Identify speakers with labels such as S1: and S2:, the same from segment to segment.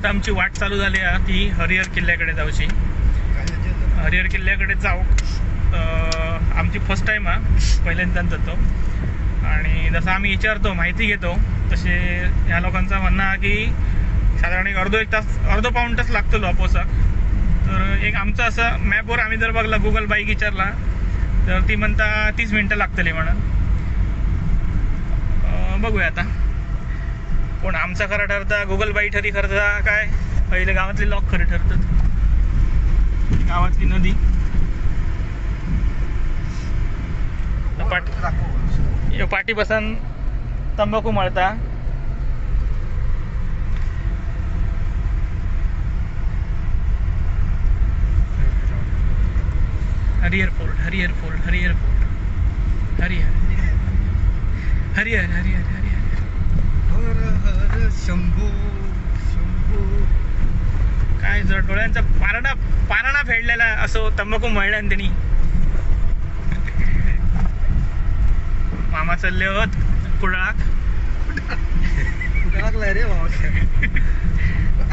S1: आता आमची वाट चालू झाली आहे ती हरिहर किल्ल्याकडे जाऊची. हरिहर किल्ल्याकडे जाऊ आमची फर्स्ट टाईम हा, पहिल्यांदाच जातो. आणि जसं आम्ही विचारतो माहिती घेतो तसे ह्या लोकांचं म्हणणं आहे की साधारण एक अर्धो एक तास अर्धो पाऊण तास लागतो पोचाक. तर एक आमचं असं मॅपवर आम्ही जर बघला गुगल बाईक विचारला तर ती म्हणता 30 मिनटं लागतली म्हणून. बघूया आता कोण आमचा खरा ठरता, गुगल बाई ठरी खरता काय पहिले गावातली लोक खरे ठरतात. गावातली नदी पाटी बसन तंबाखू मळता. Harihar fort, Harihar fort, Harihar fort, Harihar Harihar Harihar Harihar
S2: Har Har Shambhu Shambhu.
S1: काय जर डोळ्यांचा पारणा पारणा फेडलेला असो तंबाखू मळल्यान त्यांनी. मामा चालले होत कुडाळाक.
S2: कुडाळाक रे बाबा,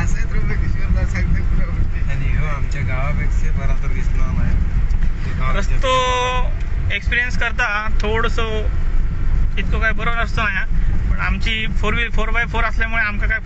S2: असं त्र्यंबकेश्वरला सांगते कुडाळ.
S3: आणि हो आमच्या गावापेक्षा बरा तर दिसणार नाही.
S1: रस्तो एक्सपिरियन्स करता थोडंसं इतकं काय बरोबर असतो ना, पण आमची 4x4 असल्यामुळे आमका काय